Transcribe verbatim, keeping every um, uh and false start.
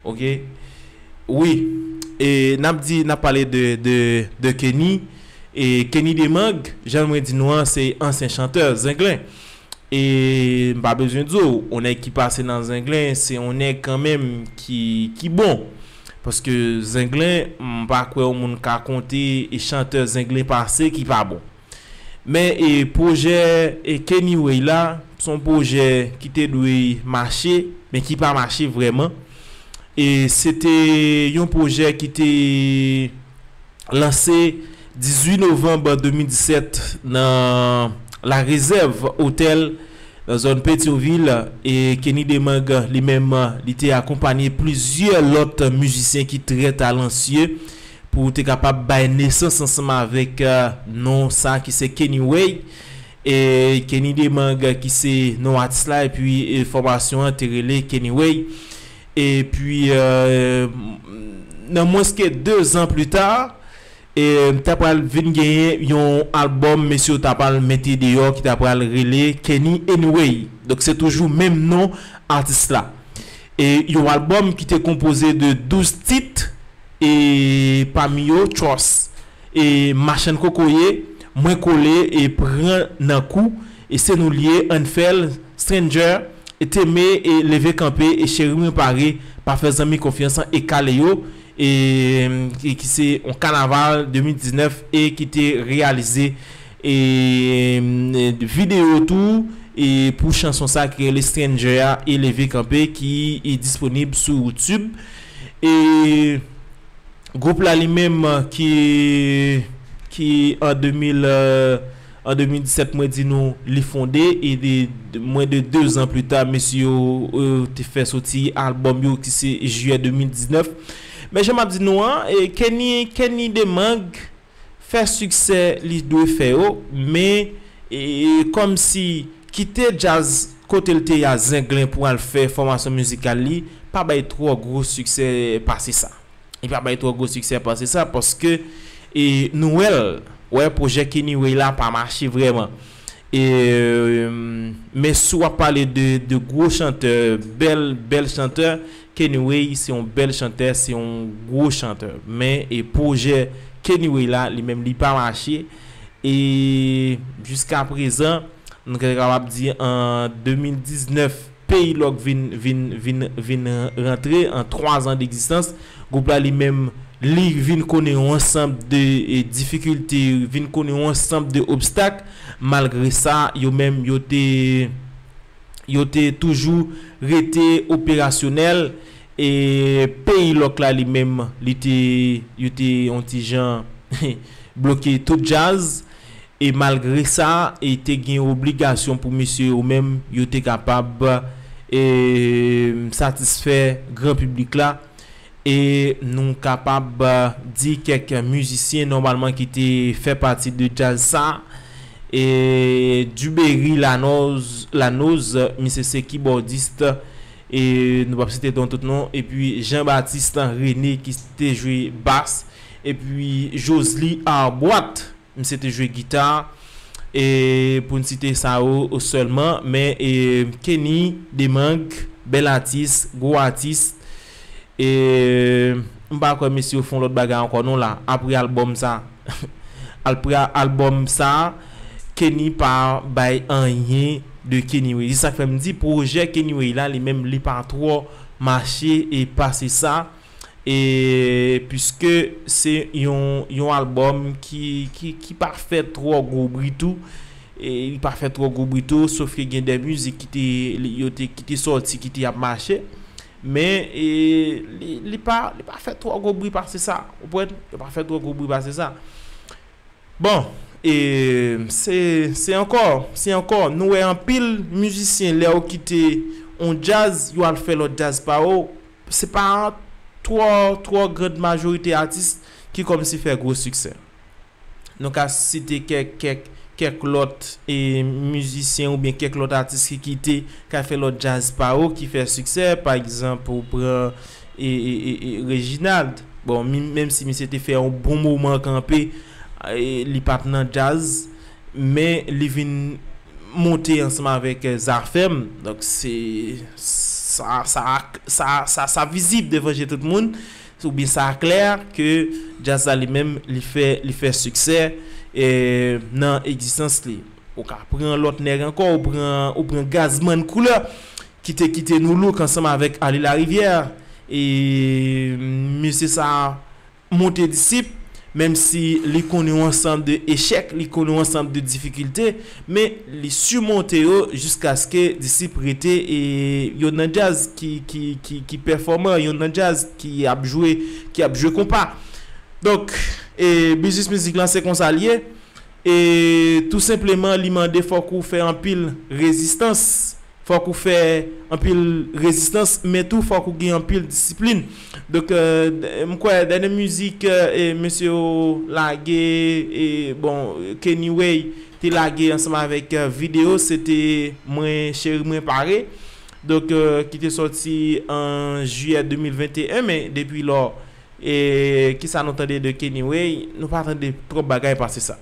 Ok. Wi. E n ap di, n ap pale de, de, de Kenny. E Kenny Demang, jan mwen di nou an, se ansyen chantè Zenglen. E m pa bezwen di w, yon nèg ki pase nan Zenglen, se yon nèg kanmenm ki, ki bon. Paske Zenglen, m pa kwè yon moun ka konte e chantè Zenglen pase ki pa bon. Men e pwojè e Kenny Way la, se yon pwojè ki te dwe mache, men ki pa mache vrèman. E se te yon pwojè ki te lanse dizuit novanm de mil disèt nan La Réserve Hotel, nan zòn Petyonvil, e Kenny Demang li menm, li te akonpanye plizyè lòt mizisyen ki trè talansye pou te kapab bay nesans ansanm avèk, eh, non sa ki se Kenny Way. E Kenny Demang ki se non atis la, epi, eh, fòmasyon an te rele Kenny Way. Epi, eh, nan mwens ke de zan pli ta, e, ta pral vin genyen yon albòm mesye yo ta pral mete deyò ki ta pral rele Kenny Anyway. Donk, se toujou menm non atis la. E yon albòm ki te konpoze de douz tit, e pami yo, Trust, e Machann Kokoye, Mwen Kole, e Pran Nan Kou, e Se Nou L Ye, Ann Fè L, Stranger, e Teme, e Leve Kanpe, e Cheri Mwen Pare, Pa Fè Zanmi Konfyans, e Kale Yo, e, e ki se yon kanaval de mil diznèf e ki te reyalize, e, e videyo tou, e pou chanson sa ki rele Stranger a e Leve Kanpe ki e disponib sou YouTube. E gwoup la li menm ki, ki an de mil, euh, an de mil disèt, mwen di nou, li fonde, e de, de, mwen de de zan pli ta, mesye yo, euh, te fè soti albòm yo ki se jiyè de mil diznèf. Men jan m ap di nou an, e Kenny, Kenny Demang fè siksè li dwe fè yo, men, e, kòmsi kite djaz kote l te ye a Zenglen pou al fè fòmasyon mizikal li, pa bay twò gwo siksè pase sa. Li pa bay twò gwo siksè pase sa, paske, e, nou wè l, wè pwojè Kenny Way la pa mache vrèman. E, men si w ap pale de, de gwo chantè, bèl, bèl chantè, Kenny Way se yon bèl chantè, se yon gwo chantè. Men, e, pwojè Kenny Way la, li menm, li pa mache. E jiska prezan, nou te kapab di an de mil diznèf, Peyi Lòk vin, vin, vin, vin rantre an twa zan degzistans. Gwoup la, li menm, li vin konnen yon ansanm de, e, difikilte, vin konnen yon ansanm de obstak. Malgre sa, yo menm, yo te, yo te toujou rete operasyonèl. E Peyi Lòk la, li menm, li te, yo te yon ti jan bloke tout djaz. E malgre sa, e te gen obligasyon pou mesye yo menm, yo te kapab, e, satisfè gran piblik la. E nou kapab, e, di kèk mizisyen nòmalman ki te fè pati de djaz sa. E Dubery Lanoz, Lanoz, misye se kibòdis, e nou p ap site non tout non. Epi Jean Baptiste René ki te jwe bas. Epi Josely Arboit, misye te jwe gita, e pou n site sa yo sèlman, men, e, Kenny Demang, bèl atis, gwo atis, e m pa kwè mesye yo fè yon lòt bagay ankò non la, apre albòm sa. Apre albòm sa, Kenny pa bay anyen de Kenny Way. Se sa k fè m di pwojè Kenny Way la, li menm, li pa twò mache e pase sa. E piske se yon, yon albòm ki, ki, ki pa fè twò gwo bri tou. E li pa fè twò gwo bri tou, sof ke gen de mizik ki te, li, yo te, ki te sòti, ki te ap mache. Men, e, li, li pa, li pa fè twò gwo bri pase sa. Ou konprann? Li pa fè twò gwo bri pase sa. Bon, e se, se ankò, se ankò, nou wè anpil mizisyen lè yo kite yon djaz, yo al fè lòt djaz pa yo, se pa twò, twò grand majorite atis ki kòmsi fè gwo siksè. Nou ka site kèk, kèk, kèk lòt, e, mizisyen oubyen kèk lòt atis ki kite, ka fè lòt djaz pa yo ki fè siksè. Pa egzanp, ou pran, e, e, e, e, Reginald. Bon, mi-, menm si misye te fè yon bon moman kanpe, e, li pa t nan djaz, men li vin monte ansanm avèk, e, Zafèm. Donk, se, sa sa sa sa, sa vizib devan je tout moun, oubyen sa klè ke djaz la li menm li fè li fè siksè e, nan egzistans li. Ou ka pran lòt nèg ankò, ou pran ou pran Gazman Koulè ki te kite nou louk ansanm avèk Ali Larivière. E misye sa monte Disip, menm si li konn yon ansanm de echèk, li konn yon ansanm de difikilte, men li simonte yo jiskaske Disip rete e yon nan djaz ki ki ki ki pèfòman, yon nan djaz ki ap jwe ki ap jwe konpa. Donk e biznis mizik lan se konsa l ye. E tou senpleman li mande fòk ou fè anpil rezistans, fòk ou fè anpil rezistans, men tou fòk ou gen anpil disiplin. Donk m kwè dènye mizik mesye yo lage, e bon, Kenny Way te lage ansanm avèk Video, se te Mwen Cheri Mwen Pare, donk ki te sòti an jiyè de mil venteyen, men depi lò e kisa nou tande de Kenny Way? Nou pa tande twòp bagay pase sa.